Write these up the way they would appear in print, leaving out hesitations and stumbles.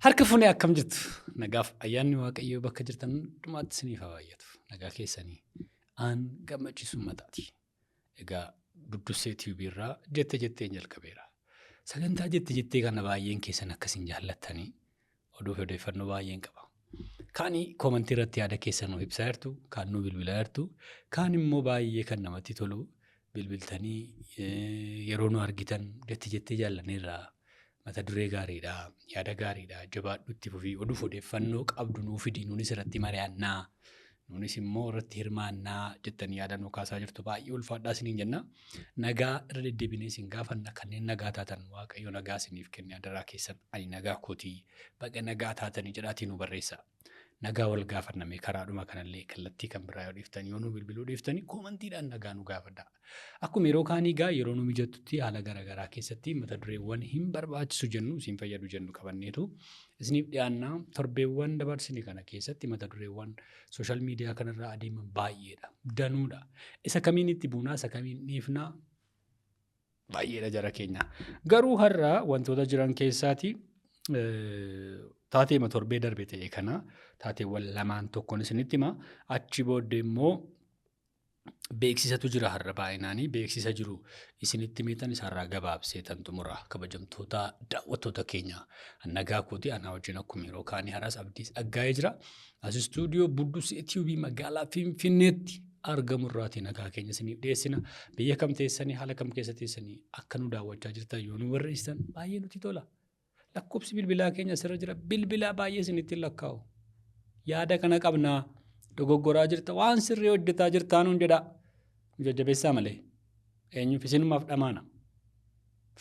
Harka fuunee akkam jirtu? Nagaaf ayyaanni Waaqayyoo bakka jirtan hundumaatti isiniif haa baay'atu. Nagaa keessanii aan gammachiisu mataati. Egaa Buddussee Tube irraa jette jetteen jalqabeera. Sagantaa jette jettee kana baay'een keessan akkasin jaallattanii oduu fi odeeffannoo baay'een qaba. Kaani koomantii irratti yaada keessan nuuf ibsaa jirtu, kaan nuu bilbilaa jirtu, kaan immoo baay'ee kan namatti tolu bilbiltanii yeroo nu argitan jette jettee jaallanneerra mata duree gaariidha, yaada gaariidha, jabaadhu itti fufii oduuf odeeffannoo qabdu nuu fidi nuunis irratti mari'annaa, nuunis immoo irratti hirmaannaa jettanii yaada nuu kaasaa jirtu baay'ee ulfaadhaa isiniin jenna. Nagaa irra deddeebinee isin gaafanna kanneen nagaa taatan Waaqayyo nagaa isiniif kenne adaraa keessan ani nagaa kootii baga nagaa taatanii jedhaatii nuu barreessaa. Nagaa wal gaafanna mee karaadhuma kanallee kallattii kan biraa yoo dhiiftan yoo nu bilbiluu dhiiftanii koomantiidhaan nagaa nu gaafadhaa. Akkuma yeroo kaanii egaa yeroo nu mijattutti haala garaagaraa keessatti mata dureewwan hin barbaachisu jennu isin fayyadu jennu qabanneetu isiniif dhiyaanna. Torbeewwan dabarsine kana keessatti mata dureewwan sooshaal miidiyaa kanarra adeeman baay'eedha. Danuudha. Isa kamiin itti buunaa isa kamiin dhiifnaa baay'eedha jara keenya. Garuu har'a wantoota jiran keessaati taateema torbee darbe ta'e kana taateewwan lamaan tokkoon isinitti hima. Achi booddee immoo beeksisatu jira har'a baay'inaanii beeksisa jiru isinitti himeetan isaarraa gabaabsee tan xumura kabajamtoota daawwattoota keenya nagaa kooti anaa wajjin akkuma yeroo kaanii har'as abdiis dhaggaa'ee jira. As istuudiyoo Buddusee Tiyuubii magaalaa Finfinneetti argamu irraatii nagaa keenya isiniif dhiyeessina. Biyya kam teessanii haala kam keessa teessanii akka nu daawwachaa jirtan yoo nu barreessitan baay'ee nutti tola. Lakkoofsi bilbilaa keenya asirra jira. Bilbilaa baay'ee isinitti hin lakkaa'u. Yaada kana qabnaa. Dogoggoraa jirta waan sirrii hojjetaa jirtaa nuun jedhaa. Nu jajjabeessaa malee. Eenyuuf isinumaaf dhamaana.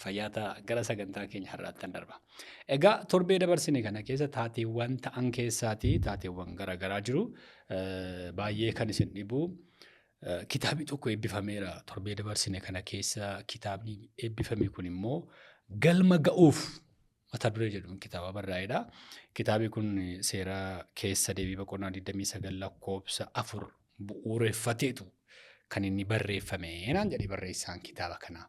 Fayyaa ta'a gara sagantaa keenya har'aattan darba. Egaa torbee dabarsine kana keessa taateewwan ta'an keessaatii taateewwan garaagaraa jiru. Baay'ee kan isin dhibu kitaabni tokko eebbifameera. Torbee dabarsine kana keessa kitaabni eebbifame kun immoo galma ga'uuf mata duree jedhuun kitaaba barraa'edha. Kitaabi kun seera keessa deebii boqonnaa 29 lakkoofsa 4 bu'uureffateetu kan inni barreeffame naan jedhe barreessaan kitaaba kanaa.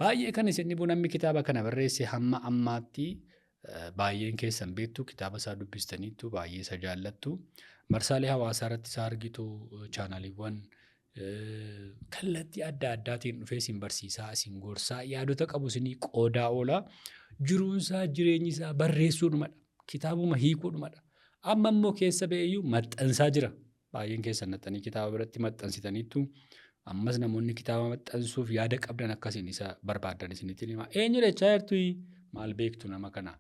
Baay'ee kan isin dhibu namni kitaaba kana barreesse hamma ammaatti baay'een keessan beektu kitaaba isaa dubbistaniittu baay'ee isa jaallattu. Marsaalee hawaasaa irratti isa argitu chaanaaliiwwan kallattii adda addaatiin dhufee isin barsiisaa, isin gorsaa, yaadota qabu isinii qoodaa oola. Jiruunsaa jireenyi isaa barreessuudhumadha. Kitaabuma hiikuudhumadha. Amma immoo keessa ba'eeyyuu maxxansaa jira. Baay'een keessan naxxanii kitaaba biratti maxxansitaniittu. Ammas namoonni kitaaba maxxansuuf yaada qabdan akkasiin isa barbaaddan isinitti hima. Eenyu jechaa jirtu maal beektu nama kana?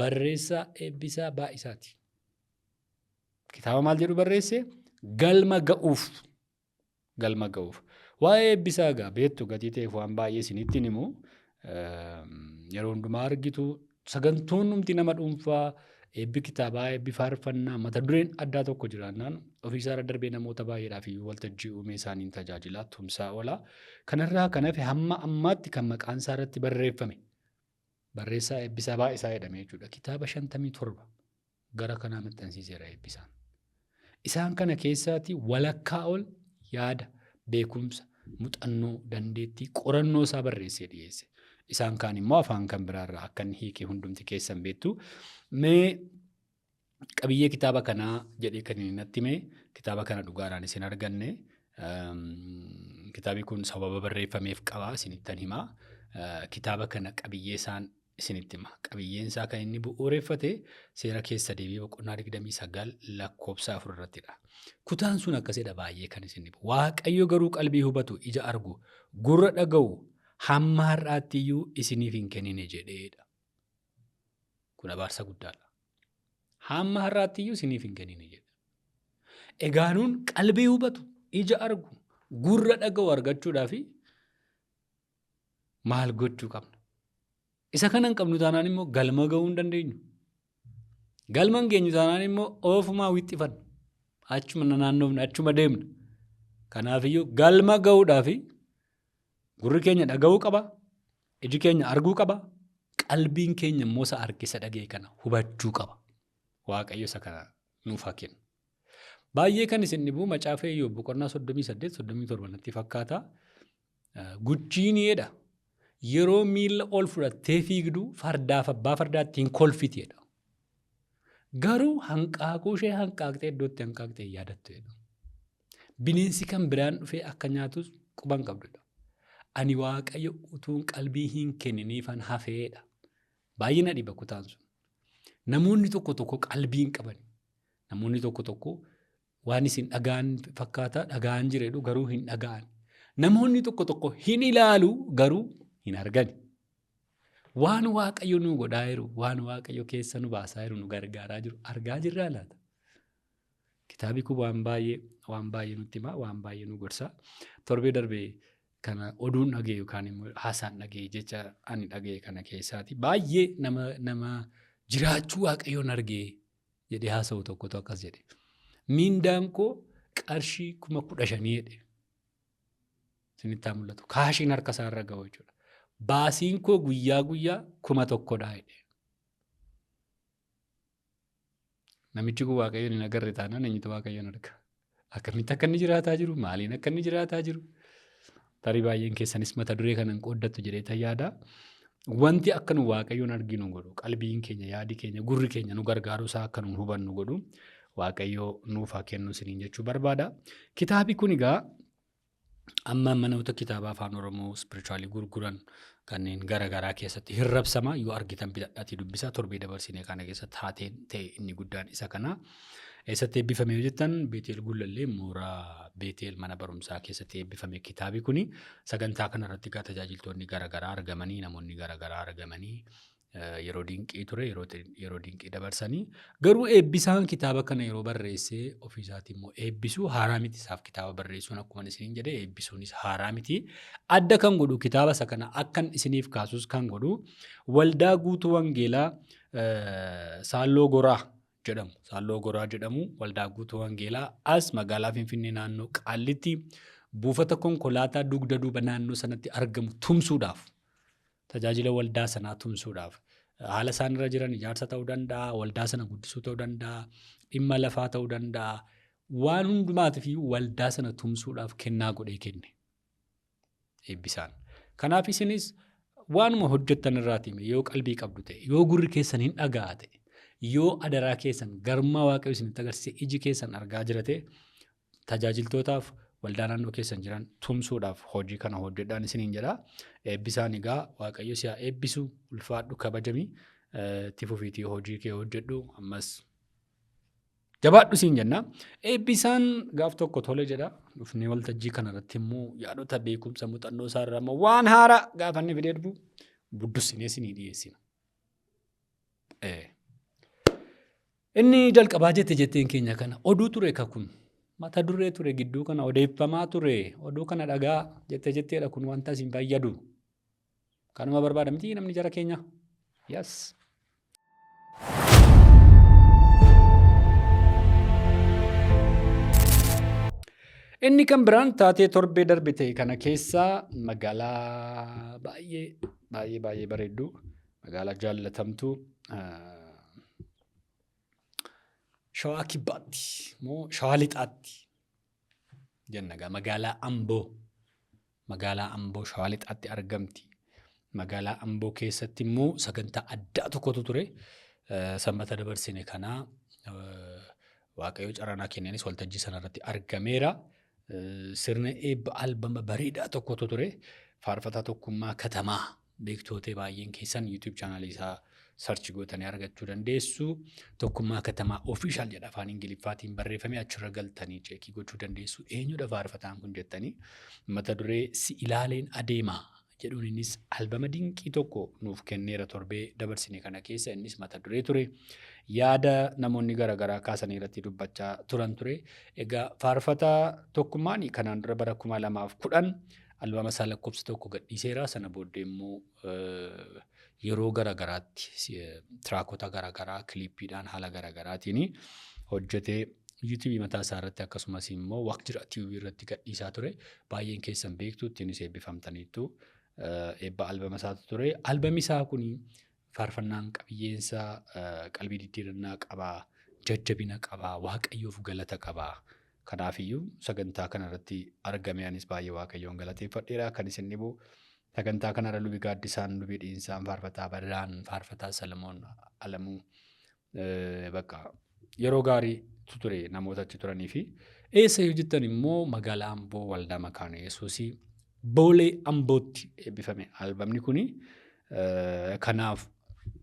Barreessaa Eebbisaa Baay'isaati. Kitaaba maal jedhu barreesse? Galma ga'uuf. Galma ga'uuf. Waa'ee Eebbisaa egaa beektu gatii ta'eef waan baay'ee isinitti hin himu. Yeroo hundumaa argitu sagantoonnumti nama dhuunfaa eebbi kitaabaa, eebbi faarfannaa, mata dureen addaa tokko jiraannaan ofiisaarra darbee namoota baay'eedhaaf iyyuu waltajjii uumee isaaniin tajaajilaa tumsaa oola. Kanarraa kan hafe hamma ammaatti kan maqaan isaa irratti barreeffame barreessaa Eebbisaa Baay'isaa jedhamee jechuudha. Kitaaba 57 gara kanaa maxxansiiseera Eebbisaan. Isaan kana keessaati walakkaa ol yaada, beekumsa, muxannoo, dandeettii, qorannoo isaa barreessee dhiyeesse. Isaan kaan immoo afaan kan biraarraa akka inni hiike hundumti keessan beektu. Mee qabiyyee kitaaba kanaa jedhee kan inni natti hime kitaaba kana dhugaadhaan isin arganne. Kitaabni kun sababa barreeffameef qaba isinittan hima. Kitaaba kana qabiyyee isaan isinitti hima. Qabiyyeen isaa kan inni bu'uureffate seera keessa deebii boqonnaa 29 lakkoofsa 4 irrattidha. Kutaan sun akkasidha baay'ee kan isin dhibu. Waaqayyo garuu qalbii hubatu, ija argu, gurra dhaga'u hamma har'aatti iyyuu isiniif hin kennine jedheedha. Kun abaarsa guddaadha. Hamma har'aatti iyyuu isiniif hin kennine jedha. Egaa nuun qalbii hubatu, ija argu, gurra dhaga'u argachuudhaaf maal gochuu qabna? Isa kana hin qabnu taanaan immoo galma ga'uu hin dandeenyu. Galma hin geenyu taanaan immoo ofumaa wixxifanna. Achuma naannoofna, achuma deemna. Kanaafiyyuu galma ga'uudhaaf gurri keenya dhaga'uu qaba, iji keenya arguu qaba, qalbiin keenya immoo isa arge isa dhaga'e kana hubachuu qaba. Waaqayyo isa kana nuuf haa kennu. Baay'ee kan isin dhibu macaafa Iyyoob boqonnaa 38 37 natti fakkaata. Guchiin jedha yeroo miilla ol fudhattee fiigdu fardaaf abbaa fardaatti hin kolfiti jedha. Garuu hanqaaquu ishee hanqaaqxee iddootti hanqaaqxee hin yaadattu jedhu. Bineensi kan biraan dhufee akka nyaatus quba hin qabdudha. Ani Waaqayyo utuun qalbii hin kenniniifan hafeedha. Baay'ee na dhiba kutaan sun. Namoonni tokko tokko qalbii hin qaban. Namoonni tokko tokko waan isin dhaga'an fakkaata dhaga'an jira jedhu garuu hin dhaga'an. Namoonni tokko tokko hin ilaalu garuu hin argani. Waan Waaqayyo nu godhaa jiru, waan Waaqayyo keessa nu baasaa jiru, nu gargaaraa jiru argaa jirraa laata? Kitaabi kun waan baay'ee waan baay'ee nutti hima, waan baay'ee nu gorsa. Torbee darbe kana oduun dhaga'e yookaan immoo haasaan dhaga'e jecha ani dhaga'e kana keessaati. Baay'ee nama nama jiraachuu Waaqayyoon argee jedhee haasa'u tokkotu akkas jedhe. Miindaan koo qarshii 15,000 jedhe. Isinitti haa mul'atu. Kaashiin harka isaa irra ga'u jechuudha. Baasiin koo guyyaa guyyaa 1000dha jedhe. Namichi kun Waaqayyoon hin agarre taanaan eenyutu Waaqayyoon arga? Akkamitti akka inni jiraataa jiru? Maaliin akka inni jiraataa jiru? Tarii baay'een keessanis mata duree kana hin qooddattu jedhee tan yaada. Wanti akka nu Waaqayyoon arginu godhu, qalbiin keenya, yaadi keenya, gurri keenya nu gargaaruu isaa akka nu hubannu godhu Waaqayyo nuuf haa kennu isiniin jechuu barbaada. Kitaabi kun egaa amma manoota kitaaba afaan Oromoo spirituaalii gurguran kanneen gara garaa keessatti hin rabsama yoo argitan bitadhaatii dubbisaa torbee dabarsine kana keessatti taateen ta'e inni guddaan isa kana. Eessatti eebbifame yoo jettan Beeteel Gullallee mooraa Beeteel mana barumsaa keessatti eebbifame kitaabi kuni sagantaa kana irratti egaa tajaajiltoonni gara garaa argamanii namoonni gara garaa argamanii yeroo dinqii ture yeroo dinqii dabarsanii garuu eebbisaan kitaaba kana yeroo barreessee ofiisaatii immoo eebbisuu haaraa miti isaaf kitaaba barreessuun akkuma isiniin jedhe eebbisuunis haaraa miti adda kan godhu kitaaba isa kana akkan isiniif kaasus kan godhu waldaa guutuu wangeelaa Saalloo Goraa jedhamu Saalloo Goraa jedhamu waldaa guutuu wangeelaa as magaalaa Finfinnee naannoo Qaallitti buufata konkolaataa dugda duuba naannoo sanatti argamu tumsuudhaaf tajaajila waldaa sanaa tumsuudhaaf haala isaan irra jiran ijaarsa ta'uu danda'a, waldaa sana guddisuu ta'uu danda'a, dhimma lafaa ta'uu danda'a. Waan hundumaatiif waldaa sana tumsuudhaaf kennaa godhee kenne. Eebbisaan. Kanaaf isinis waanuma hojjettan irraatii yoo qalbii qabdu ta'e, yoo gurri keessan hin dhaga'a ta'e, yoo adaraa keessan garummaa Waaqayyo isinitti agarsiise iji keessan argaa jira ta'e, tajaajiltootaaf waldaa naannoo keessan jiran tumsuudhaaf hojii kana hojjedhaan isiniin jedha. Eebbisaan egaa Waaqayyo si haa eebbisu, ulfaadhu, kabajami, itti fufiitii hojii kee hojjedhu ammas jabaadhu siin jenna. Eebbisaan gaaf tokko tole jedha. Dhufnee waltajjii kanarratti immoo yaadota beekumsa muuxannoo isaarraa immoo waan haaraa gaafa inni fidee dhufu buddussinee isinii dhiyeessina. Inni jalqabaa jette jetteen keenya kana oduu ture ka kun mata duree ture gidduu kana odeeffamaa ture oduu kana dhagaa jette jetteedha kun wanta isin fayyadu. Kanuma barbaada miti namni jara keenya. Yes. Inni kan biraan taatee torbee darbe ta'e kana keessaa magaalaa baay'ee baay'ee baay'ee bareeddu magaalaa jaallatamtuu Shawaa Kibbaatti moo Shawaa Lixaatti jenna egaa magaalaa Amboo magaalaa Amboo Shawaa Lixaatti argamti. Magaalaa Amboo keessatti immoo sagantaa addaa tokkotu ture. Sanbata dabarsine kana Waaqayyo carraa kenneenis waltajjii sanarratti argameera. Sirna eebba albama bareedaa tokkotu ture. Faarfataa Tokkummaa Katamaa beektootee baay'een keessan YouTube chaanaalii isaa search gootanii argachuu dandeessu. Tokkummaa Katamaa Official jedha afaan Ingiliffaatiin barreeffame achirra galtanii cheekii gochuu dandeessu. Eenyudha faarfataan kun jettanii mata duree si ilaaleen adeema jedhuun innis albama dinqii tokko nuuf kenneera torbee dabarsine kana keessa innis mata duree ture. Yaada namoonni garaagaraa kaasanii irratti dubbachaa turan ture. Egaa faarfataa Tokkummaan kanaan dura bara 2010 albama isaa lakkoofsa tokko gadhiiseera. Sana booddee immoo yeroo garaagaraatti tiraakota garaagaraa kiliippiidhaan haala garaagaraatiin hojjetee YouTube mataa isaa irratti akkasumas immoo Waqjira TV irratti gadhiisaa ture. Baay'een keessan beektu ittiinis eebbifamtaniittu. Eebba albama isaatu ture. Albami isaa kun faarfannaan qabiyyeensaa qalbii diddiirannaa qaba, jajjabina qaba, Waaqayyoof galata qaba. Kanaafiyyuu sagantaa kanarratti argame anis baay'ee Waaqayyoon galateeffadheera. Kan isin dhibu sagantaa kanarra Lubi Gaaddisaan, Lubi Dhiinsaan, Faarfataa Barraan, Faarfataa Salamoon Alamuu, Bakka yeroo gaariitu ture namoota achi turanii fi eessa yoo jettan immoo magaalaa Amboo waldaa Makaana Yesuusii Boolee Ambootti eebbifame albamni kuni. Kanaaf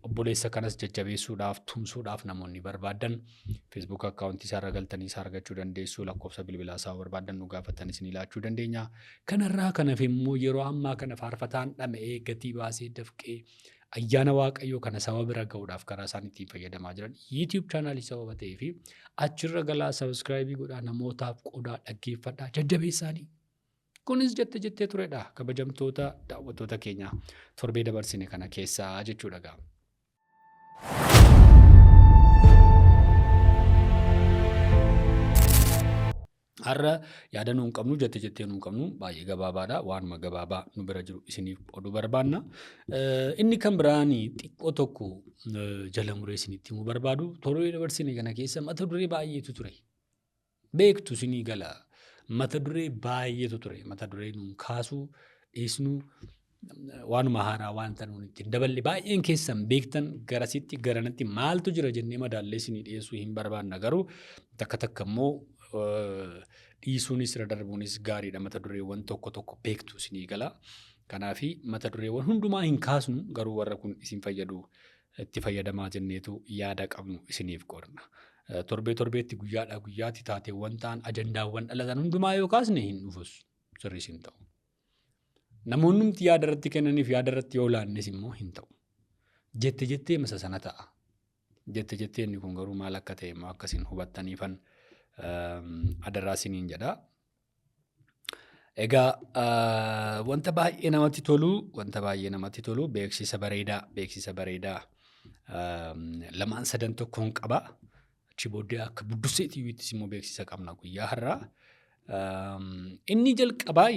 obboleessa kanas jajjabeessuudhaaf tumsuudhaaf namoonni barbaadan Facebook akkaawuntii isaarra galtanii isaa argachuu dandeessu, lakkoofsa bilbilaa isaa barbaadan nu gaafatan isin laachuu dandeenya. Kanarraa kan hafe immoo yeroo ammaa kana faarfataan dhama'ee gatii baasee dafqee ayyaana Waaqayyoo kana saba bira ga'uudhaaf karaa isaan ittiin fayyadamaa jiran YouTube chaanaalii sababa ta'ee fi achirra galaa sabiskiraayibii godhaa, namootaaf qodaa, dhaggeeffadhaa, jajjabeessaanii. Kunis jette jettee turedha kabajamtoota daawwattoota keenya torbee dabarsine kana keessaa jechuudha gaa. Har'a yaada nuun qabnu jette jettee nuun qabnu baay'ee gabaabaadha. Waanuma gabaabaa nu bira jiru isiniif qooduu barbaanna. Inni kan biraan xiqqoo tokko jala muree isinitti himuu barbaadu torbee dabarsine kana keessa mata duree baay'eetu ture. Beektu isinii gala. Mata duree baay'eetu ture. Mata duree nuun kaasuu dhiisnu waanuma haaraa wanta nuun ittiin daballe baay'een keessan beektan garasitti garanatti maaltu jira jennee madaallee isinii dhiyeessuu hin barbaanna, garuu takka takka immoo dhiisuunis irra darbuunis gaariidha, mata dureewwan tokko tokko beektu isinii gala. Kanaafi mata dureewwan hundumaa hin kaasnu, garuu warra kun isin fayyadu itti fayyadamaa jenneetu yaada qabnu isiniif qoodna. Torbee torbeetti, guyyaadhaa guyyaatti taateewwan ta'an, ajandaawwan dhalatan hundumaa yoo kaasne hin dhufus, sirriis hin ta'u. Namoonnumti yaada irratti kennaniif yaada irratti yoo laannes immoo hin ta'u. Jette jettee masa sana ta'a. Jette jettee inni kun garuu maal akka ta'e immoo akkasiin hubattaniifan adaraa isiniin jedha. Egaa wanta baay'ee namatti tolu, wanta baay'ee namatti tolu, beeksisa bareedaa lamaan sadan tokkoon qaba. Achi booddee akka Buddusee TVttis immoo beeksisa qabna guyyaa har'aa. Inni jalqabaa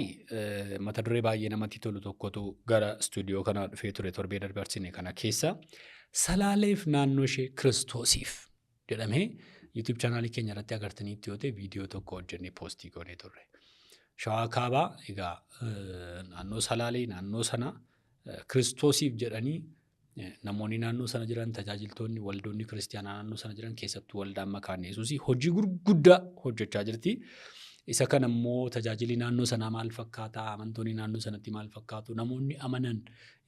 mata duree baay'ee namatti tolu tokkotu gara istuudiyoo kanaa dhufee ture torbee dabarsine kana keessa, Salaaleef naannoo ishee Kiristoosiif jedhamee YouTube chaanaalii keenya irratti agartaniitti yoo ta'e, viidiyoo tokko hojjennee poostii goonee turre. Shawaa Kaabaa egaa naannoo Salaalee naannoo sana Kiristoosiif jedhanii namoonni naannoo sana jiran, tajaajiltoonni waldoonni kiristiyaanaa naannoo sana jiran, keessattuu waldaan Makaana Yesuusii hojii gurguddaa hojjechaa jirti. Isa kana immoo tajaajilli naannoo sanaa maal fakkaata? Amantoonni naannoo sanatti maal fakkaatu? Namoonni amanan,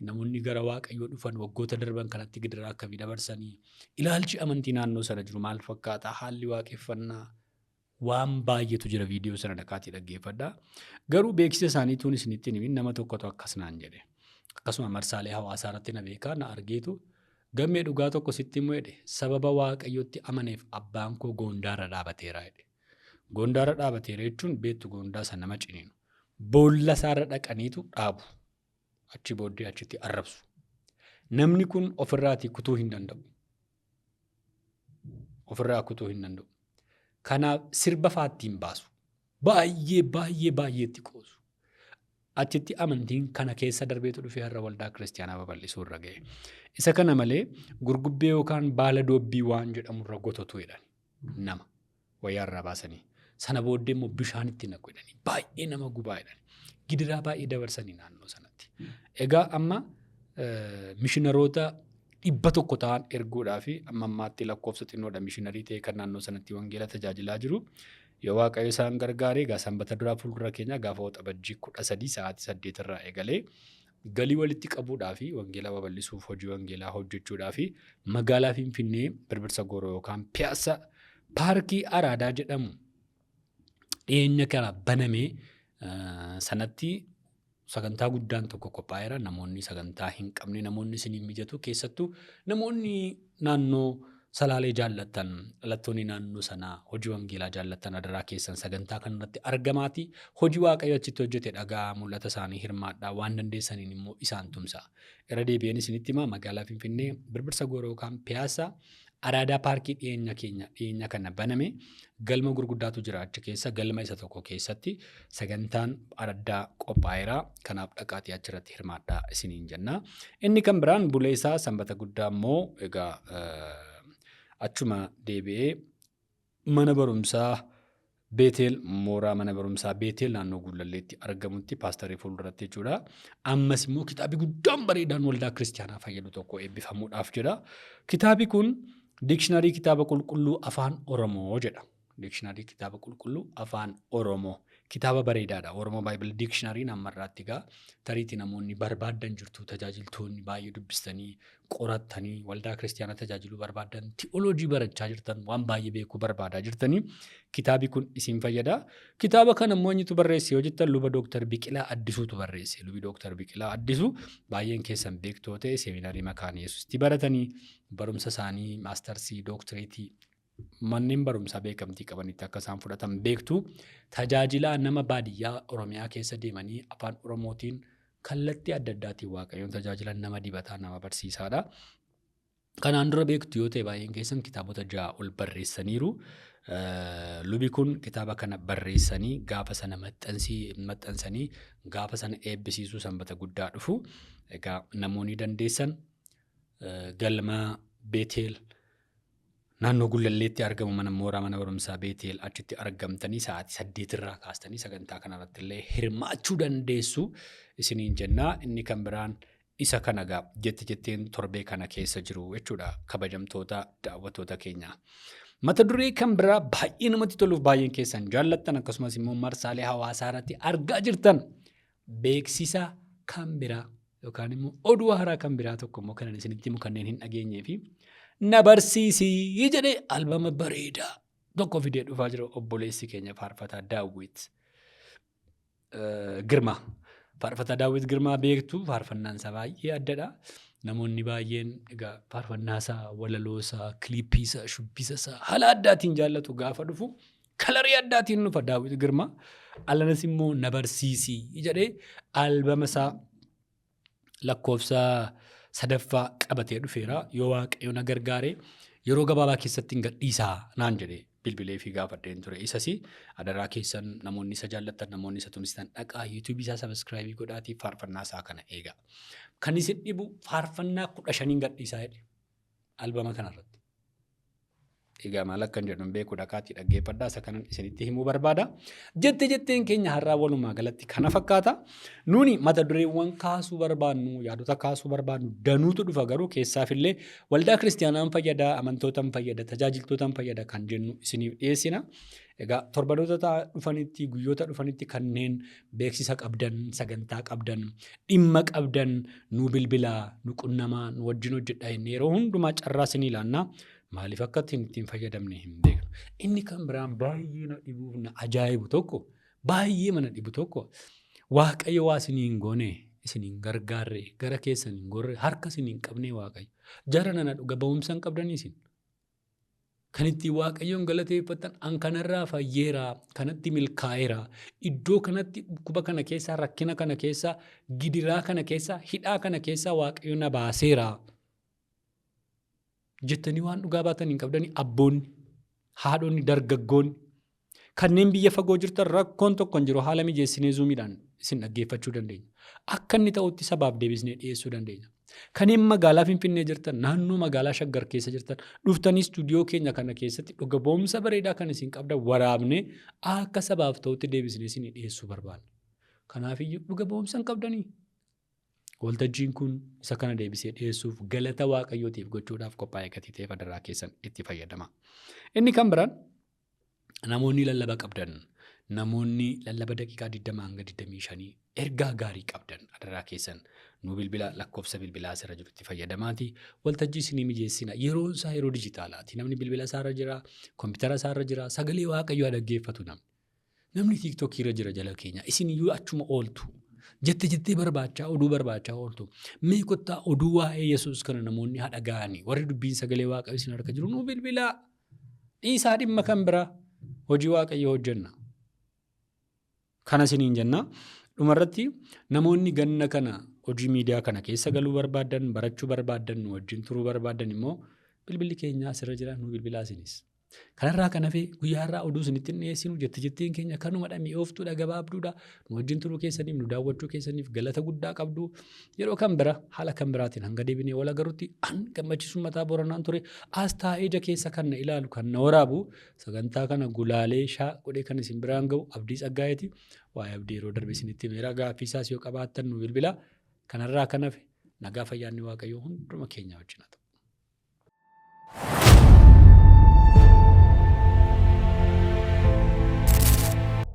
namoonni gara Waaqayyoo dhufan waggoota darban kanatti gidiraa akkamii dabarsanii? Ilaalchi amantii naannoo sana jiru maal fakkaata? Haalli waaqeffannaa waan baay'eetu jira, viidiyoo sana dhaqaatii dhaggeeffadhaa. Garuu beeksisa isaaniituun isinitti hin himin, nama tokkotu akkas naan jedhe. Akkasuma marsaalee hawaasaa irratti na beekaa, na argeetu, "Gammee, dhugaa tokko sitti himu," jedhe, "sababa Waaqayyotti amaneef abbaan koo goondaarra dhaabateera," jedhe. Goondaarra dhaabateera jechuun beektu, goondaa isa nama ciniinu. Boolla isaarra dhaqaniitu dhaabu. Achi booddee achitti arrabsu. Namni kun ofirraatii kutuu hin danda'u. Ofirraa kutuu hin danda'u. Kanaaf sirba fa'aa ittiin baasu. Baay'ee baay'ee baay'ee itti qoosu. Achitti amantiin kana keessa darbeetu dhufee har'a waldaa kiristiyaanaa babal'isuu irra ga'e. Isa kana malee gurgubbee yookaan baala doobbii waan jedhamu irra gototu jedhan nama wayyaa irraa baasanii. Sana booddee immoo bishaan itti naqu jedhanii, baay'ee nama gubaa jedhani. Gidiraa baay'ee dabarsanii naannoo sanatti. Egaa amma mishinaroota 100 ta'an erguudhaa fi amma ammaatti lakkoofsa xinnoodha mishinarii ta'e kan naannoo sanatti wangeela tajaajilaa jiru. Yoo Waaqayyo isaan gargaare, egaa sanbata duraa fuuldura keenya gaafa Waxabajjii 13 sa'aatii 8 irraa eegalee galii walitti qabuudhaa fi wangeela babal'isuuf, hojii wangeelaa hojjechuudhaa fi magaalaa Finfinnee Birbirsa Gooroo yookaan Piyaassa Paarkii Araadaa jedhamu dhiyeenya kana baname sanatti sagantaa guddaan tokko qophaa'eera. Namoonni sagantaa hin qabne, namoonni isiniin mijatu, keessattuu namoonni naannoo Salaalee jaallattan, dhalattoonni naannoo sanaa hojii wangeelaa jaallattan, adaraa keessan sagantaa kanarratti argamaati. Hojii Waaqayyo achitti hojjete dhagaa, mul'ata isaanii hirmaadhaa, waan dandeessaniin immoo isaan tumsa. Irra deebi'een isinitti himaa, magaalaa Finfinnee Birbirsa Gooroo yookaan Piyaassa Araadaa Paarkii dhiyeenya keenya dhiyeenya kana baname galma gurguddaatu jira, achi keessa galma isa tokko keessatti sagantaan addaa qophaa'eera. Kanaaf dhaqaatii achirratti hirmaadhaa isiniin jenna. Inni kan biraan bulee isaa sanbata guddaa immoo egaa achuma deebi'ee mana barumsaa Beeteel, mooraa mana barumsaa Beeteel naannoo Guullalleetti argamutti paastarii fuulduratti jechuudha. Ammas immoo kitaabni guddaan bareedaan waldaa kiristiyaanaa fayyadu tokko eebbifamuudhaaf jedha. Kitaabi kun Diikshinarii Kitaaba Qulqulluu Afaan Oromoo jedha. Diikshinarii Kitaaba Qulqulluu Afaan Oromoo. Kitaaba bareedaadha. Oromoo Bible Dictionaryn ammarraatti egaa tariitii namoonni barbaaddan jirtu, tajaajiltoonni baay'ee dubbistanii qorattanii waldaa kiristiyaanaa tajaajiluu barbaaddan, ti'ooloojii barachaa jirtan, waan baay'ee beekuu barbaadaa jirtanii, kitaabi kun isin fayyada. Kitaaba kana immoo eenyutu barreesse yoo jettan, luba Dooktar Biqilaa Addisuutu barreesse. Lubi Dooktar Biqilaa Addisuu baay'een keessan beektoo ta'e, seeminarii Makaana Yesuusitti baratanii, barumsa isaanii maastarsii, dooktireetii manneen barumsaa beekamtii qabanitti akka isaan fudhatan beektu. Tajaajilaa nama baadiyyaa Oromiyaa keessa deemanii afaan Oromootiin kallattii adda addaatiin Waaqayyoon tajaajilan, nama dibataa, nama barsiisaadha. Kanaan dura beektu yoo ta'e, baay'een keessan kitaabota 6 ol barreessaniiru. Lubi kun kitaaba kana barreessanii gaafa sana maxxansanii gaafa sana eebbisiisuu sanbata guddaa dhufu. Egaa namoonni dandeessan galma Beeteel naannoo Gullalleetti argamu, mana mooraa mana barumsaa Beeteel, achitti argamtanii sa'aatii 8 irraa kaastanii sagantaa kanarratti illee hirmaachuu dandeessu isiniin jennaa. Inni kan biraan isa kana gaa jette jetteen torbee kana keessa jiru jechuudha, kabajamtoota daawwattoota keenya. Mata duree kan biraa baay'ee namatti toluuf baay'een keessan jaallattan, akkasumas immoo marsaalee hawaasaa irratti argaa jirtan, beeksisa kan biraa yookaan immoo oduu haaraa kan biraa tokko immoo kanan isinitti himu, kanneen hin dhageenyee fi na barsiisii jedhee albama bareedaa tokko fidee dhufaa jira obboleessi keenya faarfataa Daawwit Girmaa. Faarfataa Daawwit Girmaa beektu, faarfannaan isaa baay'ee addadha. Namoonni baay'een egaa faarfannaa isaa, walaloo isaa, kiliippii isaa, shubbisa isaa haala addaatiin jaallatu. Gaafa dhufu kalarii addaatiin dhufa Daawwit Girmaa. Alanas immoo na barsiisii jedhee albama isaa lakkoofsa sadaffaa qabatee dhufeera. Yoo Waaqayyo na gargaare yeroo gabaabaa keessatti hin gadhiisaa naan jedhe, bilbilee fi gaafadheen ture. Isas adaraa keessan, namoonni isa jaallattan, namoonni isa tumsitan, dhaqaa yuutuubii isaa subscribe godhaatii faarfannaa isaa kana eegaa. Kan isin dhibu faarfannaa 15n gadhiisaa jedhe albama kanarratti. Egaa maal akkan jedhu hin beeku, dhaqaatii dhaggeeffadhaa, isa kanan isinitti himuu barbaada. Jette jetteen keenya har'aa walumaa galatti kana fakkaata. Nuni mata dureewwan kaasuu barbaannu, yaadota kaasuu barbaannu danuutu dhufa, garuu keessaafillee waldaa kiristiyaanaan fayyada, amantootaan fayyada, tajaajiltootaan fayyada kan jennu isiniif dhiyeessina. Egaa torbanoota dhufanitti, guyyoota dhufanitti kanneen beeksisa qabdan, sagantaa qabdan, dhimma qabdan nu bilbilaa, nu qunnamaa, nu wajjin hojjedhaa jennee yeroo hundumaa carraa isinii laannaa. Maaliif akka ittiin fayyadamne hin beeknu. Inni kan biraan baay'ee na dhibuuf na ajaa'ibu tokko, baay'ee mana dhibu tokko, Waaqayyo waa isinii hin goone, isin hin gargaarre, gara keessan hin gorre, harka isin hin qabne Waaqayyo. Jara nana, dhuga ba'umsa hin qabdanii isin? Kan ittiin Waaqayyoon galateeffattan, an kanarraa fayyeera, kanatti milkaa'eera, iddoo kanatti dhukkuba kana keessaa, rakkina kana keessaa, gidiraa kana keessaa, hidhaa kana keessaa Waaqayyo na baaseera jettanii waan dhugaa baatan hin qabdanii? Abboonni, haadhonni, dargaggoonni, kanneen biyya fagoo jirtan, rakkoon tokko hin jiru, haala mijeessinee zuumiidhaan isin dhaggeeffachuu dandeenya. Akka inni ta'utti sabaaf deebisnee dhiyeessuu dandeenya. Kanneen magaalaa Finfinnee jirtan, naannoo magaalaa Shaggar keessa jirtan, dhuftanii istuudiyoo keenya kana keessatti dhuga ba'umsa bareedaa kan isin qabdan waraabnee akka sabaaf ta'utti deebisnee isinii dhiyeessuu barbaanna. Kanaafiyyuu dhuga ba'umsa hin qabdanii? Waltajjiin kun isa kana deebisee dhiyeessuuf, galata Waaqayyootiif gochuudhaaf qophaa'ee gatii ta'eef adaraa keessan itti fayyadama. Inni kan biraan, namoonni lallaba qabdan, namoonni lallaba daqiiqaa 20 hanga 25 ergaa gaarii qabdan, adaraa keessan nu bilbila, lakkoofsa bilbilaa asirra jirutti fayyadamaati. Waltajjii isinii mijeessina. Yeroon isaa yeroo dijitaalaati. Namni bilbila isaarra jira, kompiitara isaarra jira, sagalee Waaqayyoo dhaggeeffatu namni. Namni tiiktookii irra jira jala keenya. Isin iyyuu achuma ooltu. Jette jettee barbaachaa, oduu barbaachaa ooltu. Mee kottaa oduu waa'ee Yesuus kana namoonni haa dhaga'anii. Warri dubbiin sagalee Waaqayyoo isin harka jiru nuu bilbilaa. Dhiisaa dhimma kan biraa. Hojii Waaqayyoo hojjenna. Kana isiniin jenna. Dhumarratti, namoonni ganna kana hojii miidiyaa kana keessa galuu barbaaddan, barachuu barbaaddan, nu wajjin turuu barbaaddan immoo bilbilli keenya asirra jira, nu bilbilaa isinis. Kanarraa kan hafe guyyaa har'aa oduu isinitti hin dhiyeessinu. Jette jetteen keenya kanumadha, mi'ooftuudha, gabaabduudha. Nu wajjin turuu keessaniif, nu daawwachuu keessaniif galata guddaa qabdu. Yeroo kan bira haala kan biraatiin hanga deebinee wal agarrutti, an Gammachiisuun Mataa Booranaan ture. As taa'ee ija keessa kan na ilaalu, kan na waraabu, sagantaa kana gulaalee shaa godhee kan isin biraan ga'u Abdii Tsaggaa'eeti. Waa'ee Abdii yeroo darbe isinitti himeera. Gaaffii isaas yoo qabaattan nu bilbila. Kanarraa kan hafe nagaa, fayyaanni Waaqayyoo hunduma keenya wajjin haa ta'u.